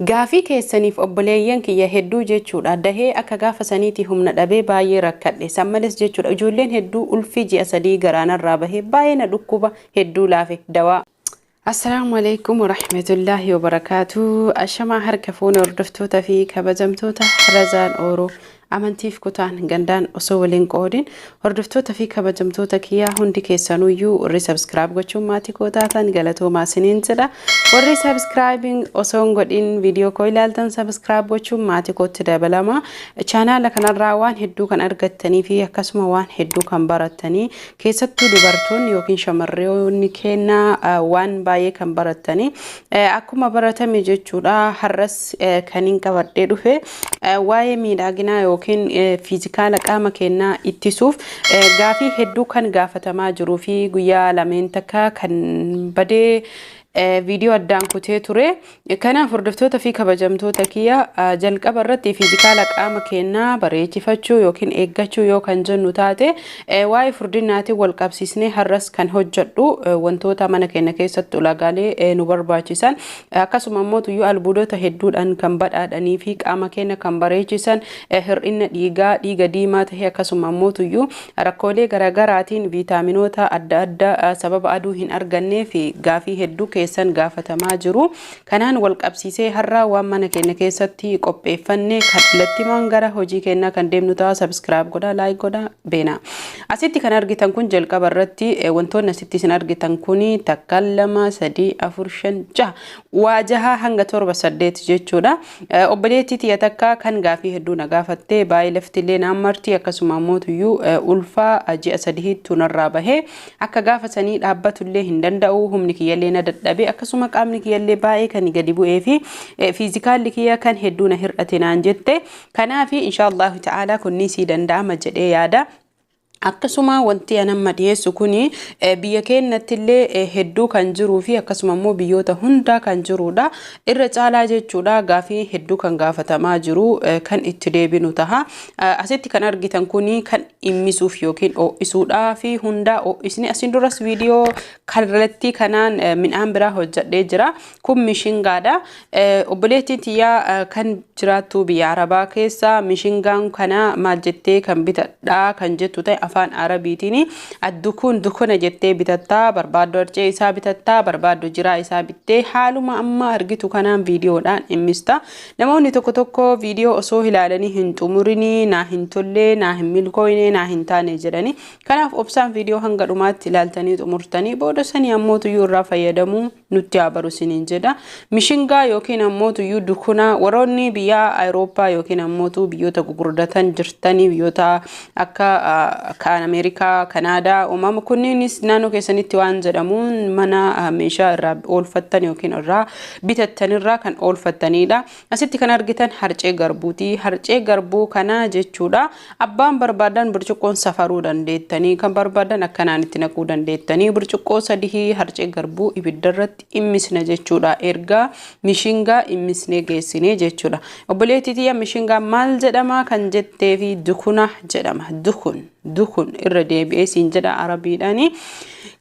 Gaafii keessaniif obboleeyyan kiyya hedduu jechuudha. Dahee akka gaafa saniitii humna dhabee baay'ee rakkadhe. San malees jechuudha ijoolleen hedduu ulfii ji'a 3 garaanarraa bahee baay'ee na dhukkuba hedduu laafe dawaa. Assalaamu alaikum warahmatullaahi wabarakaatu. Ashamaa harka fuune hordoftoota fi kabajamtoota Razaan Ooroo. Amantiif kutaan gandaan osoo waliin qoodin hordoftoota fi kabajamtoota kiyyaa hundi keessanuyyuu warri subscribe gochuun maatii koo taatan galatoomaa isiniin jedha. Warri subscribing osoo hin godhin viidiyoo koo ilaaltan subscribe gochuun maatii kootti dabalama. Chaanaala kanarraa waan hedduu kan argattanii fi akkasuma waan hedduu kan barattanii keessattuu dubartoonni yookiin shamarroonni kennaa waan baay'ee kan barattanii akkuma baratame jechuudha. Har'as kan hin qabadhee dhufe waa'ee miidhaginaa yookiin fiizikaala qaama keenyaa ittisuuf gaafii hedduu kan gaafatamaa jiruu fi guyyaa lameen takka kan badee viidiyoo addaan kutee ture. Kanaaf hordoftoota fi kabajamtoota kiyya jalqaba irratti fiizikaala qaama keenyaa bareechifachuu yookiin eeggachuu yoo kan jennu taate waa'ee furdinnaatiin wal qabsiisnee har'as kan hojjedhu wantoota mana keenya keessatti ulaagaalee nu barbaachisan akkasuma immoo tuyyuu albuudota hedduudhaan kan badhaadhanii fi qaama keenya kan bareechisan hir'ina dhiigaa dhiiga diimaa ta'e akkasuma immoo tuyyuu rakkoolee garaagaraatiin viitaaminoota adda addaa sababa aduu hin argannee fi gaafii hedduu keessan gaafatamaa jiru. Kanaan wal qabsiisee har'a waan mana keenya keessatti qopheeffanne kallattimaan gara hojii keenyaa kan deemnu ta'a. Subscribe godhaa, like godhaa, beena. Asitti kan argitan kun jalqaba irratti wantoonni asitti isin argitan kun 1 2 3 4 5 6 waa jaha hanga 7 8 jechuudha. Obboleettii tiyya takka kan gaafii hedduu na gaafatte baay'ee laftillee naan marti akkasuma immoo tuyyuu ulfaa ji'a 3 narraa bahee akka gaafa sanii dhaabbatullee hin danda'u humni kiyyallee na dadhabe akkasuma qaamni kiyyallee baay'ee kan gadi bu'ee fi fiizikaalli kiyya kan hedduu na hir'ate naan jette. Kanaaf inshaallahu ta'ala kunni sii danda'ama jedhee yaada. Akkasuma wanti an amma dhiyeessu kuni biyya keenyatti illee hedduu kan jiruu fi akkasuma immoo biyyoota hundaa kan jirudha. Irra caalaa jechuudha gaafii hedduu kan gaafatamaa jiru kan itti deebinu taha. Asitti kan argitan kuni kan dhimmisuuf yookiin ho'isuudhaa fi hundaa ho'isni asin duras viidiyoo kallattii kanaan midhaan biraa hojjedhee jira. Kun mishingaadha. Obboleettiin tiyyaa kan jiraattu biyya Arabaa keessa mishingaan kana maal jettee kan bitadhaa kan jettu ta'e afaan Arabiitiin addukuun dukuna jettee bitattaa barbaaddu harcee isaa bitattaa barbaaddu jiraa isaa bittee haaluma amma argitu kanaan viidiyoodhaan dhimmista. Namoonni tokko tokko viidiyoo osoo ilaalanii hin xumurinii naa hin tollee naa hin milkooyne naa hin taane jedhanii. Kanaaf obsaan viidiyoo hanga dhumaatti ilaaltanii xumurtanii booda sanii ammoo tuyyuu irraa fayyadamuu nutti haa baru isiniin jedha. Mishingaa yookiin ammoo tuyyuu dukunaa warroonni biyya Awurooppaa yookiin ammoo biyyoota gurguddatan jirtanii biyyoota akka kan Ameerikaa, Kanaadaa uumama kunneenis naannoo keessanitti waan jedhamuun mana meeshaa irraa oolfattan yookiin irraa bitattanirraa kan oolfattanidha. Asitti kan argitan harcee garbuuti. Harcee garbuu kana jechuudha. Abbaan barbaadan burcuqqoon safaruu dandeettanii kan barbaadan akkanaan itti naquu dandeettanii burcuqqoo 3 harcee garbuu ibiddarratti dhimmisna jechuudha. Erga mishingaa dhimmisnee geessinee jechuudha. Obboleettii tiyya mishingaa maal jedhama kan jettee fi dukuna jedhama. Dukun irra deebi'ee siin jedha Arabiidhaani.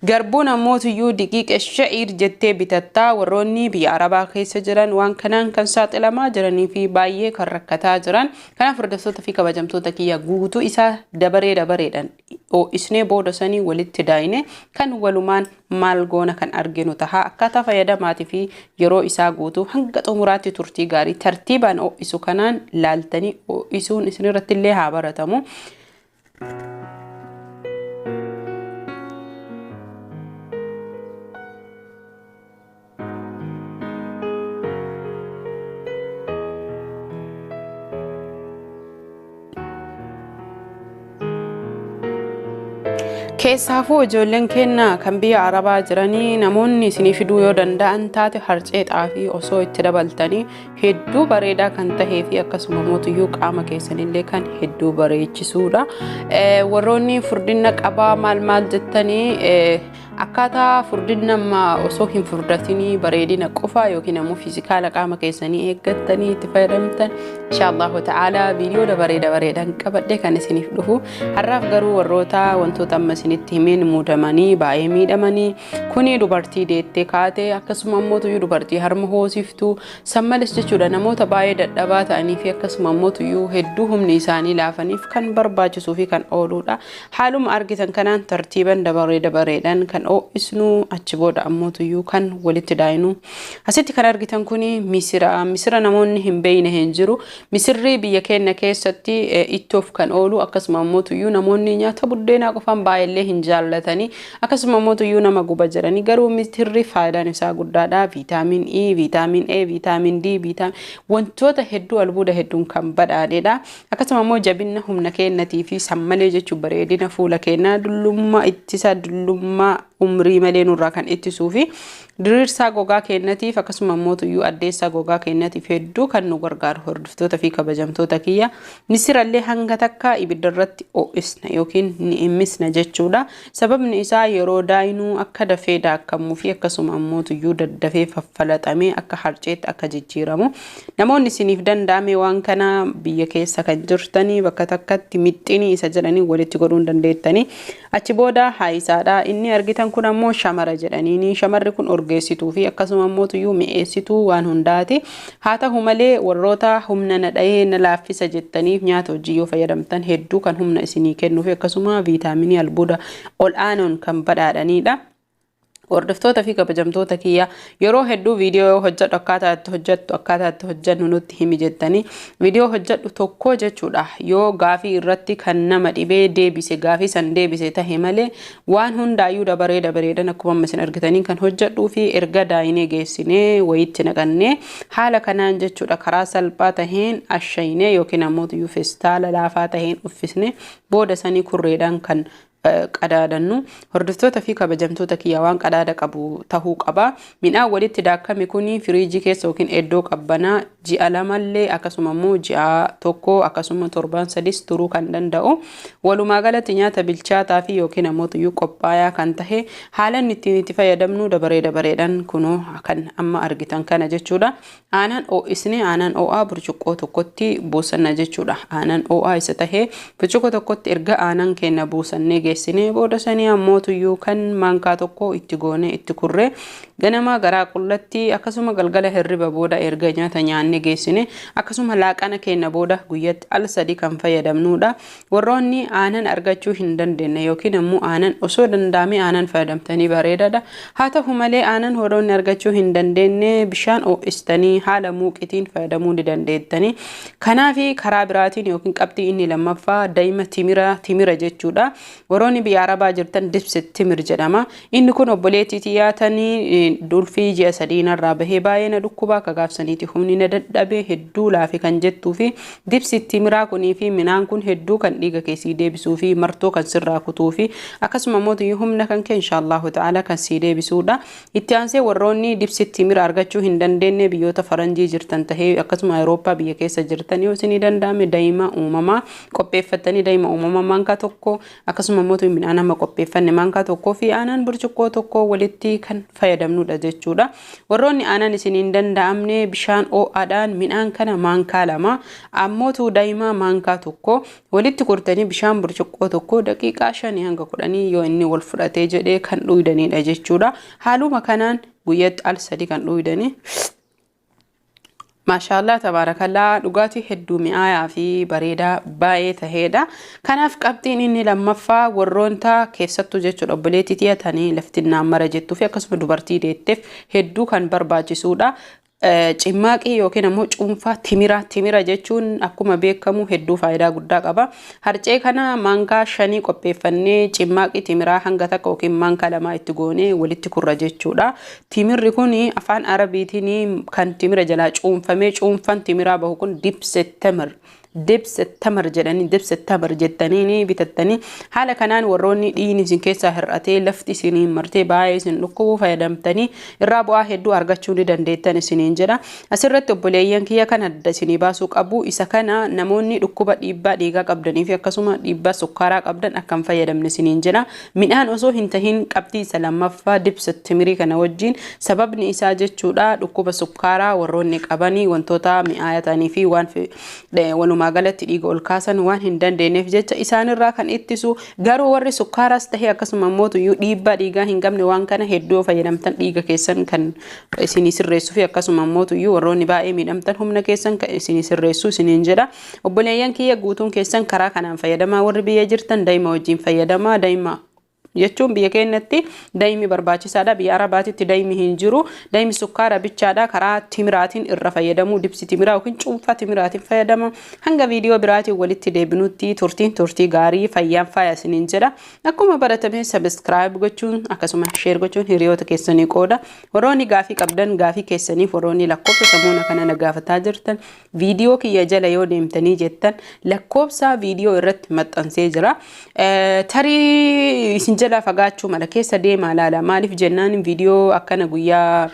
Garbuun ammoo tuyyuu diqiiqa sha'iir jettee bitattaa warroonni biyya Arabaa keessa jiran waan kanaan kan saaxilamaa jiranii fi baay'ee kan rakkataa jiran. Kanaaf hordoftoota fi kabajamtoota kiyya guutuu isaa dabaree dabareedhaan ho'isnee booda sanii walitti daayine kan walumaan maal goona kan arginu taha. Akkaataa fayyadamaatii fi yeroo isaa guutuu hanga xumuraatti turtii gaarii tartiibaan ho'isu kanaan laaltanii ho'isuun isinirratti illee haa baratamu. Keessaafuu ijoolleen keenya kan biyya Arabaa jiranii namoonni isinii fiduu yoo danda'an taate harcee xaafii osoo itti dabaltanii hedduu bareedaa kan tahee fi akkasuma mootuyyuu qaama keessanillee kan hedduu bareechisuudha. Warroonni furdina qabaa maal maal jettanii Akkaataa furdinna amma osoo hin furdatinii bareedina qofa yookiin ammoo fiizikaala qaama keessanii eeggattanii itti fayyadamtan, inshaallahu ta'ala viidiyoo dabaree dabareedhaan qabadhe kan isiniif dhufu. Har'aaf garuu warroota wantoota amma isinitti himeen muudamanii baay'ee miidhamanii, kuni dubartii deettee kaate, akkasuma ammoo tuyyuu dubartii harma hoosiftuu sammales jechuudha, namoota baay'ee dadhabaa ta'anii fi akkasuma ammoo tuyyuu hedduu humni isaanii laafaniif kan barbaachisuu fi kan ooludha. Haaluma argitan kanaan tartiiban dabaree dabareedhaan kan ho'isnu, achi booda ammoo tuyyuu kan walitti daayinu. Asitti kan argitan kuni misira. Misira namoonni hin beeyne hin jiru. Misirri biyya keenya keessatti ittoof kan oolu, akkasuma ammoo tuyyuu namoonni nyaata buddeenaa qofaan baay'eellee hin jaallatanii, akkasuma ammoo tuyyuu nama guba jedhanii, garuu misirri faayidaan isaa guddaadha. Viitaamin E, viitaamin A, viitaamin D, viitaamin wantoota hedduu, albuuda hedduun kan badhaadhedha. Akkasuma immoo jabina humna keenyatii fi sammalee jechuun bareedina fuula keenyaa, dullummaa ittisa, dullummaa umrii malee nurraa kan ittisuu fi diriirsaa gogaa keenyatiif, akkasuma immoo tuyyuu addeessaa gogaa keenyatiif hedduu kan nu gargaaru. Hordoftoota fi kabajamtoota kiyya, misirallee hanga takka ibidda irratti ho'isna yookiin ni himmisna jechuudha. Sababni isaa yeroo daayinuu akka dafee daakkamuu fi akkasuma immoo tuyyuu daddafee faffalaxamee akka harceetti akka jijjiiramu. Namoonni isiniif danda'ame waan kana biyya keessa kan jirtanii bakka takkatti mixxinii isa jedhanii walitti godhuu hin dandeettanii. Achi booda haayisaadha. Inni argitan kun ammoo shamara jedhaniini. Shamarri kun orgeessituu fi akkasuma immoo tuyyuu mi'eessituu waan hundaati. Haa ta'u malee warroota humna na dhahee na laaffisa jettaniif nyaata hojii yoo fayyadamtan hedduu kan humna isinii kennuu fi akkasuma viitaaminii albuuda ol aanoon kan badhaadhanidha. Hordoftoota fi kabajamtoota kiyya, yeroo hedduu viidiyoo yoo hojjedhu akkaataa itti hojjettu, akkaataa itti hojjennu nutti himi jettanii, viidiyoo hojjedhu tokko jechuudha, yoo gaafii irratti kan nama dhibee deebise, gaafii san deebise tahe malee, waan hundaayyuu dabaree dabareedhaan akkuma amma isin argitanii kan hojjedhuu fi erga daayinee geessinee wayitti naqannee haala kanaan jechuudha, karaa salphaa taheen ashaynee yookiin ammoo tuyyuu feestaala laafaa taheen uffisne, booda sanii kurreedhaan kan qadaadannu. Hordoftoota fi kabajamtoota kiyya, waan qadaada qabu tahuu qaba. Midhaan walitti daakame kuni firiijii keessa yookiin iddoo qabbanaa ji'a lamallee, akkasuma immoo ji'a 1, akkasuma torban 3s turuu kan danda'u. Walumaa galatti nyaata bilchaataa fi yookiin ammoo tuyyuu qophaayaa kan tahe, haala inni ittiin itti fayyadamnu dabaree dabareedhaan kunoo kan amma argitan kana jechuudha. Aanan ho'isnee, aanan ho'aa burcuqqoo tokkotti buusanna jechuudha. Aanan ho'aa isa tahee burcuqqoo tokkotti erga aanan keenya buusannee geessinee, booda sanii ammoo tuyyuu kan maankaa tokko itti goonee itti kurree, ganama garaa qullatti, akkasuma galgala hirriba booda erga nyaata nyaannee geessine, akkasuma laaqana keenya booda guyyatti al 3 kan fayyadamnudha. Warroonni aanan argachuu hin dandeenye yookiin ammoo aanan osoo danda'amee aanan fayyadamtanii bareedaadha. Haa ta'u malee aanan warroonni argachuu hin dandeenye bishaan ho'istanii haala muuqitiin fayyadamuu ni dandeettanii. Kanaaf karaa biraatiin yookiin qabxii inni lammaffaa daa'ima timira, timira jechuudha. Warroonni biyya Arabaa jirtan dibsi timir jedhama. Inni kun obboleettii xiyyaatanii ulfii ji'a 3 narraa bahee baay'ee na dhukkubaa, akka gaafsaniiti humni na dadhabee hedduu laafe kan jettuu fi dibsi timiraa kunii fi midhaan kun hedduu kan dhiiga keessii deebisuu fi martoo kan sirraa kutuu fi akkasuma mootii humna kan kee inshaallahu ta'ala kan sii deebisuudha. Itti aansee warroonni dibsi timira argachuu hin dandeenye, biyyoota faranjii jirtan tahee akkasuma Awurooppaa biyya keessa jirtan, yoo isinii danda'ame daa'ima uumamaa qopheeffattanii, daa'ima uumamaa maankaa tokko, akkasuma mootii midhaan amma qopheeffanne maankaa tokkoo fi aanan burcuqqoo tokko walitti kan fayyadamnudha jechuudha. Warroonni aanan isin hin danda'amne bishaan ho'aadhaan midhaan kana maankaa 2, ammootu daa'ima maankaa tokko walitti kurtanii, bishaan burcuqqoo tokko daqiiqaa 5 hanga 10 yoo inni wal fudhatee jedhee kan dhuydanidha jechuudha. Haaluma kanaan guyyatti al 3 kan dhuydanii. Maashaallah, tabaarakallaa, dhugaatii hedduu mi'aayaa fi bareedaa baay'ee taheedha. Kanaaf qabxiin inni lammaffaa warroota keessattuu jechuudha, obboleettii xiyatanii laftinnaan mara jettuu fi akkasuma dubartii deetteef hedduu kan barbaachisuudha. Cimmaaqii yookiin ammoo cuunfaa timira. Timira jechuun akkuma beekamu hedduu faayidaa guddaa qaba. Harcee kana maankaa 5 qopheeffannee, cimmaaqii timiraa hanga takka yookiin maankaa 2 itti goonee walitti kurra jechuudha. Timirri kun afaan Arabiitiin kan timira jalaa cuunfamee cuunfan timiraa bahu kun dibse tamir. Dibs tamar jedhanii, dibs tamar jettanii bitattanii, haala kanaan warroonni dhiigni isin keessaa hir'atee, lafti isiniin martee baay'ee isin dhukkubu fayyadamtanii irraa bu'aa hedduu argachuu ni dandeettan isiniin jedha. Asirratti obboleeyyan kiyya, kan adda isinii baasuu qabu isa kana: namoonni dhukkuba dhiibbaa dhiigaa qabdanii fi akkasuma dhiibbaa sukkaaraa qabdan akka hin fayyadamne isiniin jedha. Midhaan osoo hin tahin qabxii isa lammaffaa dibs timirii kana wajjin, sababni isaa jechuudha, dhukkuba sukkaaraa warroonni qabanii wantoota mi'aayaa ta'anii fi waan walumaa galatti dhiiga ol kaasan waan hin dandeenyeef jecha isaanirraa kan ittisu. Garuu warri sukkaaraas tahee akkasuma immoo dhiibbaa dhiigaa hin qabne, waan kana hedduu fayyadamtan dhiiga keessan kan isinii sirreessuu fi akkasuma immoo warroonni baay'ee miidhamtan humna keessan kan isinii sirreessu isiniin jedha. Obboleeyyan kiyya, guutuun keessan karaa kanaan fayyadamaa. Warri biyya jirtan daa'ima wajjin fayyadamaa. Daa'ima jechuun biyya keenyatti daa'imni barbaachisaadha. Biyya Arabaatitti daa'imni hin jiru. Daa'imni sukkaara bichaadha. Karaa timiraatiin irra fayyadamu. Dibsi timiraa yookiin cuunfaa timiraatiin fayyadama. Hanga viidiyoo biraatiin walitti deebinutti turtiin turtii gaarii, fayyaan faaya isiniin jedha. Akkuma baratame subscribe gochuun akkasuma share gochuun hiriyoota keessanii qooda. Warroonni gaafii qabdan gaafii keessaniif, warroonni lakkoofsa samuuna kana na gaafataa jirtan, viidiyoo kiyya jala yoo deemtanii jettan lakkoofsa viidiyoo irratti maxxansee jira. Tarii isin jalaa fagaachuu mala, keessa deemaa ilaala. Maaliif jennaan viidiyoo akkana guyyaa